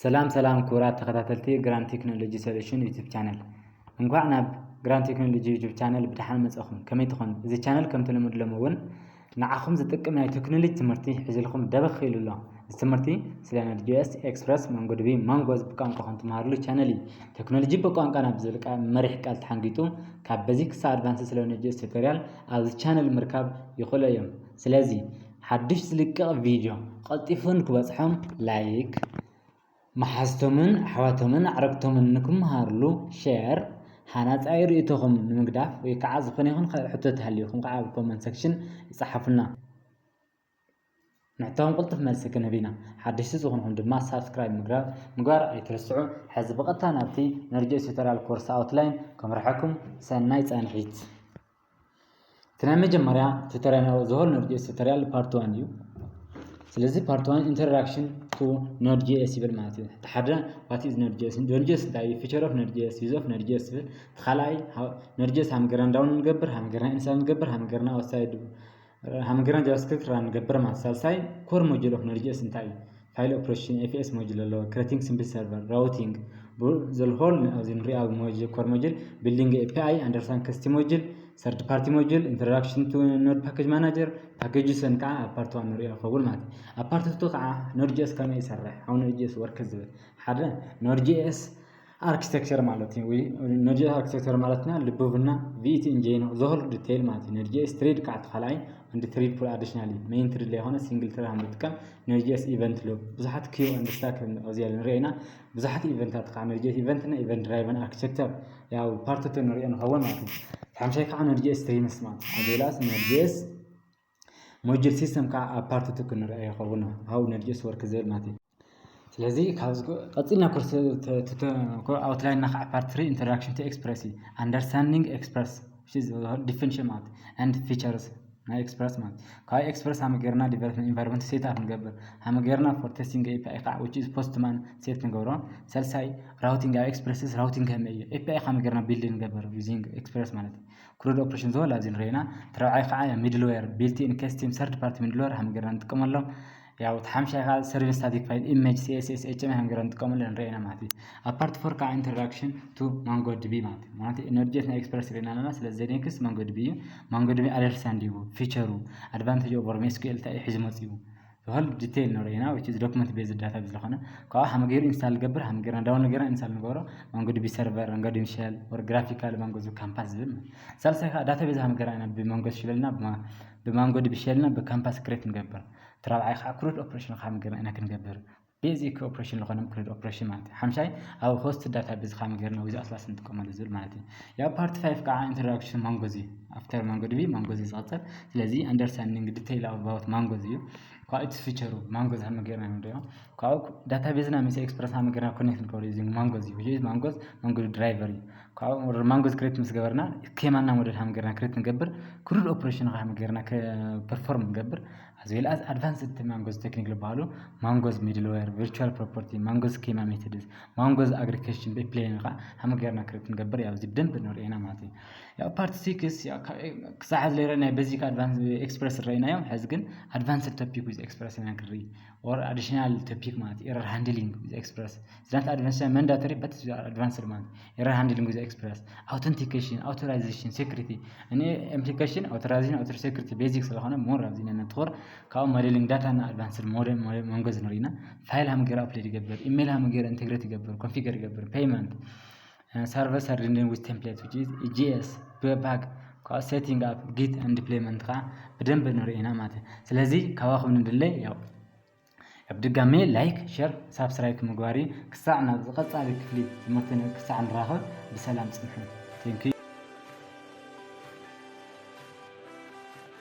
ሰላም ሰላም ክቡራት ተኸታተልቲ ግራን ቴክኖሎጂ ሶሉሽን ዩቱብ ቻነል፣ እንኳዕ ናብ ግራን ቴክኖሎጂ ዩቱብ ቻነል ብደሓን መጻኹም። ከመይ ትኾን? እዚ ቻነል ከምቲ ልሙድ ሎሚ እውን ንዓኹም ዝጠቅም ናይ ቴክኖሎጂ ትምህርቲ ሒዝልኩም ደበኽ ኢሉ ኣሎ። እዚ ትምህርቲ ስለ ኖድ ጂ ኤስ፣ ኤክስፕረስ፣ ማንጎ ዲ ቢ፣ ማንጎዝ ብቋንቋኹም ትመሃርሉ ቻነል እዩ። ቴክኖሎጂ ብቋንቋና ብዝብል ቃ-፣ መሪሕ ቃል ተሓንጊጡ ካብ ቤዚክ ክሳብ ኣድቫንስ ስለ ኖድ ጂ ኤስ ቱቶሪያል ኣብዚ ቻነል ምርካብ ይኽእሉ እዮም። ስለዚ ሓድሽ ዝልቀቕ ቪድዮ ቀልጢፉ ንክበጽሖም ላይክ፣ መሓዝቶምን ኣሕዋቶምን ኣዕረቅቶምን ንክመሃርሉ ሼር፣ ሃናጻይ ርእይቶኹም ንምግዳፍ ወይ ከዓ ዝኾነ ይኹን ካልእ ሕቶ ተሃልዩኹም ከዓ ኣብ ኮመንት ሰክሽን ይጸሓፉልና። ንሕቶኹም ቅልጡፍ መልሲ ክንህብ ኢና። ሓደሽቲ ዝኾንኹም ድማ ሳብስክራይብ ምግባር፣ ምግባር ኣይትረስዑ። ሕዚ ብቐጥታ ናብቲ ኖድ ጂ ኤስ ቱቶሪያል ኮርስ ኣውትላይን ከምርሐኩም። ሰናይ ጻንሒት። እቲ ናይ መጀመርያ ቱቶሪያል፣ the whole ኖድ ጂ ኤስ ቱቶሪያል ፓርት ዋን እዩ። ስለዚ ፓርት ዋን ኢንትሮዳክሽን ቱ ኖድ ጂ ኤስ ይብል ማለት እዩ። እቲ ሓደ what is ኖድ ጂ ኤስ፣ ኖድ ጂ ኤስ እንታይ እዩ፣ ፊቸር ኦፍ ኖድ ጂ ኤስ፣ ዩዝ ኦፍ ኖድ ጂ ኤስ ይብል። እቲ ካልኣይ ኖድ ጂ ኤስ ሃምገርና ዳውን ንገብር፣ ሃምገርና ኢንስታል ንገብር፣ ሃምገርና ኣውትሳይድ፣ ሃምገርና ጃቫስክሪፕት ራን ንገብር ማለት። ሳልሳይ ኮር ሞጁል ኦፍ ኖድ ጂ ኤስ እንታይ እዩ፣ ፋይል ኦፕሬሽን፣ ኤፍ ኤስ ሞጁል ኣለዎ፣ ክሬቲንግ ሲምፕል ሰርቨር፣ ራውቲንግ፣ ዘልሆል ኣብዚ ንሪኦ ኣብ ሞጁል፣ ኮር ሞጁል፣ ቢልዲንግ ኤ ፒ ኣይ፣ ኣንደርስታንድ ከስቲ ሞጁል፣ ሰርድ ፓርቲ ሞጁል፣ ኢንትሮዳክሽን ቱ ኖድ ፓኬጅ ማናጀር፣ ፓኬጅ ሰን ከዓ ኣብ ፓርት ዋን ንሪኦ ይኸውን ማለት እዩ። ኣብ ፓርት ቱ ከዓ ኖድ ጂ ኤስ ከመይ ይሰርሕ፣ ሃው ኖድ ጂ ኤስ ወርክ ዝብል ሓደ ኖድ ጂ ኤስ ኣርኪቴክቸር ማለት እዩ። ወይ ኖድ ጂ ኤስ ኣርኪቴክቸር ማለትና ልቡብና ቪ ኢ ቲ ኢንጂን ዘሆል ዲቴይል ማለት እዩ። ኖድ ጂ ኤስ ትሬድ ከዓ እቲ ካልኣይ እንዲ ትሬድ ፑል ኣዲሽናል እዩ። ሜይን ትሬድ ላይ የሆነ ሲንግል ትሬድ ንጥቀም። ኖድ ጂ ኤስ ኢቨንት ሉፕ ብዙሓት ኪዩ ኤንድ ስታክ ኣብዚ ንሪኦ ኢና። ብዙሓት ኢቨንታት ከዓ ኖድ ጂ ኤስ ኢቨንት እና ኢቨንት ድራይቨን ኣርኪቴክቸር ያው ፓርት ቱ ንሪኦ ንኸውን ማለት እዩ። ሓምሻይ ከዓ ኖድ ጂ ኤስ ስትሪምስ ማለት እዩ። ኣብ ሌላስ ኖድ ጂ ኤስ ሞጁል ሲስተም ከዓ ኣብ ፓርት ቱ ክንሪኦ ይኸውን። ሃው ኖድ ጂ ኤስ ወርክ ዝብል ማለት እዩ። ስለዚ ካብ ዝጎ-፣ ቀፂልና ኮርስ ተ-፣ ተ-፣ ተ-፣ ኮ-፣ ኣውትላይንና ከዓ ፓርት ትሪ ኢንትሮዳክሽን ቱ ኤክስፕረስ እዩ። ኣንደርስታንዲንግ ኤክስፕረስ፣ ዲፊኒሽን ማለት ኤንድ ፊቸርስ ናይ ኤክስፕረስ ማለት። ካብ ኤክስፕረስ ሃመ ጌርና ዲቨሎፕመንት ኢንቫይሮንመንት ሴት ኣፕ ንገብር። ሃመ ጌርና ፎር ቴስቲንግ ኤ ፒ ኣይ ከዓ which is ፖስትማን ሴት ንገብሮ። ሰልሳይ ራውቲንግ ኣብ ኤክስፕረስስ ራውቲንግ ከመይ እዩ? ኤ ፒ ኣይ ሃመ ጌርና ቢልድ ንገብር ዩዚንግ ኤክስፕረስ ማለት እዩ። ክሩድ ኦፕሬሽን ዝወል ኣብዚ ንሪኦ ኢና። እቲ ራብዓይ ከዓ ሚድልዌር፣ ቢልት ኢን ከስቲም ሰርድ ፓርቲ ሚድልዌር ሃመ ጌርና ንጥቀመሎም። ያው እቲ ሓምሻይ ከዓ ሰርቪስ ስታቲክ ፋይል፣ ኢሜጅ፣ ሲ ኤስ ኤስ፣ ኤች ቲ ኤም ኤል ሃመ ጌርና ንጥቀመሉ ንሪኦ ኢና ማለት እዩ። ኣብ ፓርት ፎር ከዓ ኢንትሮዳክሽን ቱ ማንጎ ዲ ቢ ማለት እዩ። ማለት ኖድ ጂ ኤስ ናይ ኤክስፕረስ ሪና ኣለና። ስለዚ ኔክስት ማንጎ ዲ ቢ እዩ። ማንጎ ዲ ቢ ኣንደርስታንድ ይቡ፣ ፊቸሩ፣ ኣድቫንቴጅ ኦቨር ሜስኩኤል እንታይ እዩ ሒዙ መፅኡ፣ ሆል ዲቴይል ንሪኦ ኢና። which is ዶክመንት ቤዝድ ዳታቤዝ ዝኾነ። ካብኡ ሃመ ጌሩ ኢንስታል ንገብር፣ ሃመ ጌርና ዳውን ጌርና ኢንስታል ንገብሮ። ማንጎ ዲ ቢ ሰርቨር፣ ማንጎ ዲ ቢ ሼል፣ or ግራፊካል ማንጎ ዚ ካምፓስ ዝብል። ሳልሳይ ከዓ ዳታቤዝ ሃመ ጌርና ኢና ብማንጎ ሸልና፣ ብማ-፣ ብማንጎ ዲ ቢ ሸልና ብካምፓስ ክሬት ንገብር። እቲ ራብዓይ ከዓ ክሩድ ኦፕሬሽን ሃመ ጌርና ኢና ክንገብር። ቤዚክ ኦፕሬሽን ዝኾነ ክሩድ ኦፕሬሽን ማለት እዩ። ሓምሻይ ኣብ ሆስት ዳታቤዝ ሃመ ጌርና ዊዝ ኣትላስ ንጥቀመሉ ዝብል ማለት እዩ። ያው ፓርት ፋይቭ ከዓ ኢንትሮዳክሽን ማንጎዚ፣ ኣፍተር ማንጎ ዲ ቢ ማንጎዚ ዝቐፅል። ስለዚ ኣንደርስታንዲንግ ዲቴይል ኣባውት ማንጎዚ እዩ። ካብኡ እቲ ፊቸሩ ማንጎዚ ሃመ ጌርና ንሪኦ። ካብኡ ዳታቤዝና ምስ ኤክስፕረስ ሃመ ጌርና ኮኔክት ንገብሮ ዩዚንግ ማንጎዚ እዩ። ማንጎዝ ማንጎ ድራይቨር እዩ። ካብኡ ማንጎዝ ክሬት ምስ ገበርና ስኬማና ሞዴል ሃመ ጌርና ክሬት ንገብር። ክሩድ ኦፕሬሽን ሃመ ጌርና ፐርፎርም ንገብር። ኣዝ ዌል ኣዝ ኣድቫንስድ ማንጎዝ ቴክኒክ ዝበሃሉ ማንጎዝ ሚድልዌር፣ ቪርቹዋል ፕሮፐርቲ፣ ማንጎዝ ስኬማ ሜቶድስ፣ ማንጎዝ ኣግሪጌሽን ፕሌን ከዓ ሃመ ጌርና ክሬት ንገብር። ያው እዚ ብደንብ ንሪኦ ኢና ማለት እዩ። ያው ፓርት ሲክስ ያው ካ-፣ ክሳዕ ሕዚ ለይረ ናይ ቤዚክ ኣድቫንስ ኤክስፕረስ ረኢናዮም። ሕዚ ግን ኣድቫንስድ ቶፒክ ዊዝ ኤክስፕረስ ኢና ክንርኢ፣ ኦር ኣዲሽናል ቶፒክ ማለት ኤረር ሃንድሊንግ ዊዝ ኤክስፕረስ። ዝናት ኣድቫንስ ማንዳቶሪ በት ኣድቫንስድ ማለት ኤረር ሃንድሊንግ ዊዝ ኤክስፕረስ፣ ኣውተንቲኬሽን፣ ኣውቶራይዜሽን፣ ሴኩሪቲ። እኔ ኢምፕሊኬሽን፣ ኣውቶራይዜሽን፣ ኣውቶር ሴኩሪቲ ቤዚክ ስለኾነ ሞር ኣብዚ ነትኾር። ካብኡ ሞዴሊንግ ዳታ እና ኣድቫንስድ ሞዴል፣ ሞዴል መንጎ ዝንሪና። ፋይል ሃመ ጌር ኣፕሎድ ይገብር፣ ኢሜይል ሃመ ጌር ኢንቴግሬት ይገብር፣ ኮንፊገር ይገብር፣ ፔይመንት፣ ሰርቨር ሰርዲንግ ዊዝ ቴምፕሌት which is ጂ ኤስ፣ ዌብ ፓክ፣ ሴቲንግ ኣፕ፣ ጊት ኤንድ ዲፕሎይመንት ከዓ ብደንብ ንርኢ ኢና ማለት እዩ። ስለዚ ካባኹም ንድለይ ያው ኣብ ድጋሜ ላይክ፣ ሸር፣ ሳብስክራይብ ምግባር እዩ። ክሳዕ ናብ ዝቐጻሊ ክፍሊ ትምህርቲ ን-፣ ክሳዕ ንራኸብ ብሰላም ጽንሑ። Thank you።